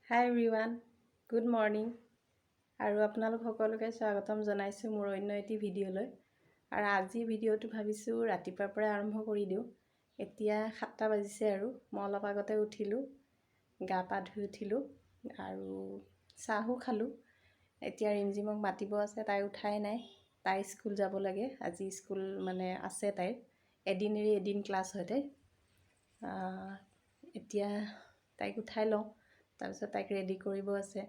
হাই everyone, good morning আৰু আপোনালোক সকলোকে স্বাগতম জনাইছোঁ মোৰ অন্য এটি ভিডিঅ'লৈ। আৰু আজি ভিডিঅ'টো ভাবিছোঁ ৰাতিপুৱাৰ পৰাই আৰম্ভ কৰি দিওঁ। এতিয়া 7টা বাজিছে আৰু মই অলপ আগতে উঠিলোঁ, গা পা ধুই উঠিলোঁ আৰু চাহো খালোঁ। এতিয়া ৰিমঝিমক মাতিব আছে, তাই উঠাই নাই। তাই স্কুল যাব লাগে আজি, স্কুল মানে আছে তাইৰ, এদিন এৰি এদিন ক্লাছ হয় তাইৰ। এতিয়া তাইক উঠাই লওঁ, তাৰপিছত তাইক ৰেডি কৰিব আছে।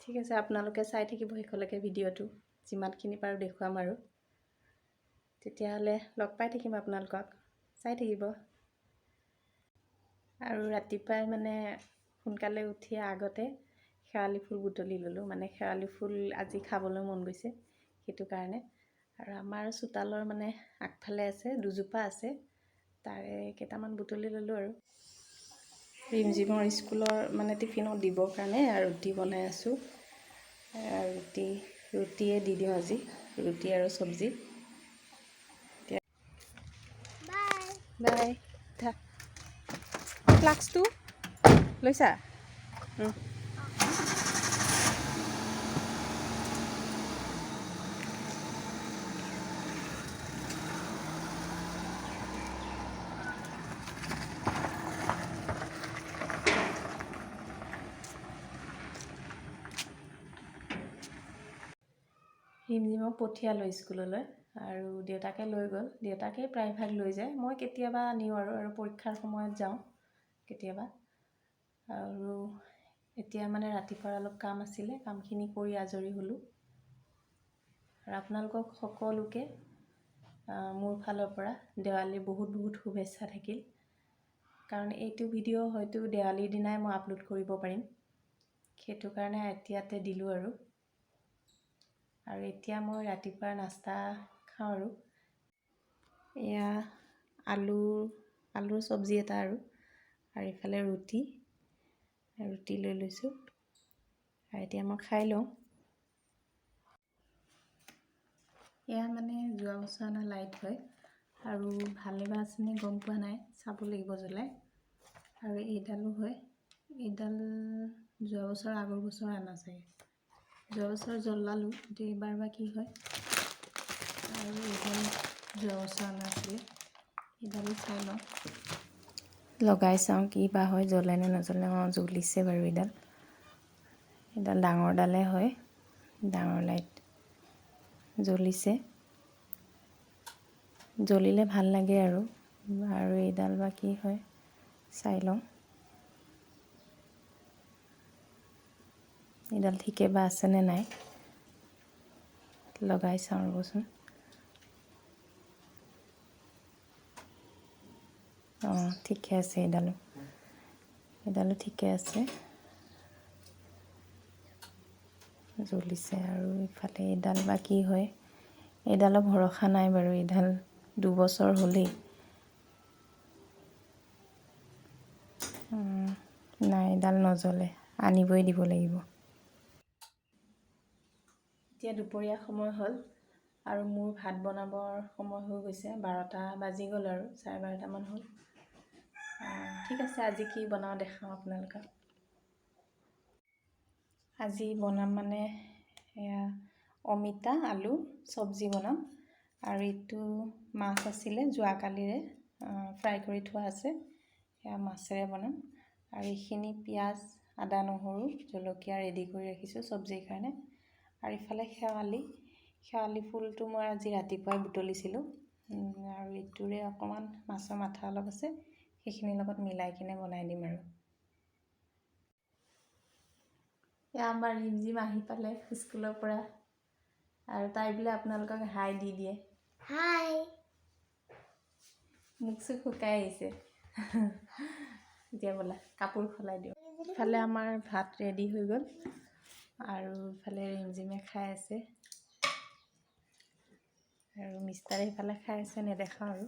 ঠিক আছে, আপোনালোকে চাই থাকিব শেষলৈকে ভিডিঅ'টো, যিমানখিনি পাৰোঁ দেখুৱাম আৰু। তেতিয়াহ'লে লগ পাই থাকিম আপোনালোকক, চাই থাকিব। আৰু ৰাতিপুৱাই মানে সোনকালে উঠি আগতে শেৱালি ফুল বুটলি ল'লোঁ, মানে শেৱালি ফুল আজি খাবলৈ মন গৈছে সেইটো কাৰণে। আৰু আমাৰ চোতালৰ মানে আগফালে আছে, দুজোপা আছে, তাৰে কেইটামান বুটলি ল'লোঁ। আৰু ৰিমঝিমৰ স্কুলৰ মানে টিফিনত দিবৰ কাৰণে ৰুটি বনাই আছোঁ। ৰুটিয়ে দি দিওঁ আজি, ৰুটি আৰু চব্জি। বাই। ফ্লাক্সটো লৈছা? ৰিমঝিমক পঠিয়ালোঁ স্কুললৈ আৰু দেউতাকে লৈ গ'ল। দেউতাকে প্ৰায়ভাগ লৈ যায়, মই কেতিয়াবা নিওঁ আৰু আৰু পৰীক্ষাৰ সময়ত যাওঁ কেতিয়াবা। আৰু এতিয়া মানে ৰাতিপুৱাৰ অলপ কাম আছিলে, কামখিনি কৰি আজৰি হ'লোঁ। আৰু আপোনালোকক সকলোকে মোৰ ফালৰ পৰা দেৱালীৰ বহুত বহুত শুভেচ্ছা থাকিল। কাৰণ এইটো ভিডিঅ' হয়তো দেৱালীৰ দিনাই মই আপলোড কৰিব পাৰিম, সেইটো কাৰণে এতিয়াতে দিলোঁ আৰু। আৰু এতিয়া মই ৰাতিপুৱাৰ নাস্তা খাওঁ আৰু এয়া আলুৰ চব্জি এটা আৰু আৰু ইফালে ৰুটি লৈ লৈছোঁ। আৰু এতিয়া মই খাই লওঁ। এয়া মানে যোৱা বছৰ অনা লাইট হয় আৰু ভালে বা আছেনে গম পোৱা নাই, চাব লাগিব জ্বলাই। আৰু এইডালো হয়, এইডাল যোৱা বছৰ আগৰ বছৰ অনা চাগে, যোৱা বছৰ জ্বলালোঁ, কিন্তু এইবাৰ বা কি হয়। আৰু এইডাল যোৱা বছৰ অনা আছিলে, এইডালো চাই লওঁ, লগাই চাওঁ কি বা হয়, জ্বলে নে নজ্বলে। অঁ, জ্বলিছে বাৰু। এইডাল ডাঙৰডালে হয়, ডাঙৰ লাইট জ্বলিছে, জ্বলিলে ভাল লাগে আৰু। আৰু এইডাল বা কি হয় চাই লওঁ, এইডাল ঠিকে বা আছেনে নাই, লগাই চাওঁ ৰ'বচোন। অঁ, ঠিকে আছে, এইডালো ঠিকে আছে, জ্বলিছে। আৰু ইফালে এইডাল বা কি হয়, এইডালো ভৰসা নাই বাৰু, এইডাল 2 বছৰ হ'লেই। নাই, এইডাল নজ্বলে, আনিবই দিব লাগিব। এতিয়া দুপৰীয়া সময় হ'ল আৰু মোৰ ভাত বনাবৰ সময় হৈ গৈছে। 12টা বাজি গ'ল আৰু 12:30মান হ'ল। ঠিক আছে, আজি কি বনাওঁ দেখাওঁ আপোনালোকক। আজি বনাম মানে এয়া অমিতা আলু চব্জি বনাম আৰু এইটো মাছ আছিলে যোৱাকালিৰে, ফ্ৰাই কৰি থোৱা আছে, সেয়া মাছেৰে বনাম। আৰু এইখিনি পিঁয়াজ, আদা, নহৰু, জলকীয়া ৰেডি কৰি ৰাখিছোঁ চব্জিৰ কাৰণে। আৰু ইফালে শেৱালি ফুলটো মই আজি ৰাতিপুৱাই বুটলিছিলোঁ আৰু এইটোৰে অকণমান মাছৰ মাথা অলপ আছে, সেইখিনিৰ লগত মিলাই কিনে বনাই দিম। আৰু এয়া আমাৰ ৰিমঝিম আহি পালে স্কুলৰ পৰা আৰু তাই বোলে আপোনালোকক হাই দি দিয়ে। হাই। মুখ চুখ শুকাই আহিছে। এতিয়া ব'লা, কাপোৰ সলাই দিওঁ। ইফালে আমাৰ ভাত ৰেডি হৈ গ'ল আৰু ইফালে ৰিমঝিমে খাই আছে আৰু মিষ্টাৰে ইফালে খাই আছে, নেদেখাওঁ আৰু।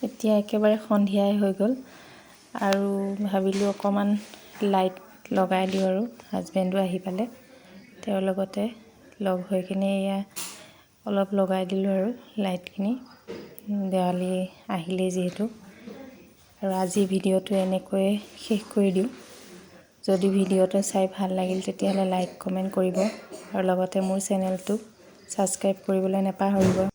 এতিয়া একেবাৰে সন্ধিয়াই হৈ গ'ল আৰু ভাবিলোঁ অকণমান লাইট লগাই দিওঁ আৰু হাজবেণ্ডো আহি পালে, তেওঁৰ লগতে লগ হৈ কিনে এয়া অলপ লগাই দিলোঁ আৰু লাইটখিনি, দেৱালী আহিলেই যিহেতু। আৰু আজি ভিডিঅ'টো এনেকৈয়ে শেষ কৰি দিওঁ। যদি ভিডিঅ'টো চাই ভাল লাগিল, তেতিয়াহ'লে লাইক, কমেণ্ট কৰিব আৰু লগতে মোৰ চেনেলটো ছাবস্ক্ৰাইব কৰিবলৈ নাপাহৰিব।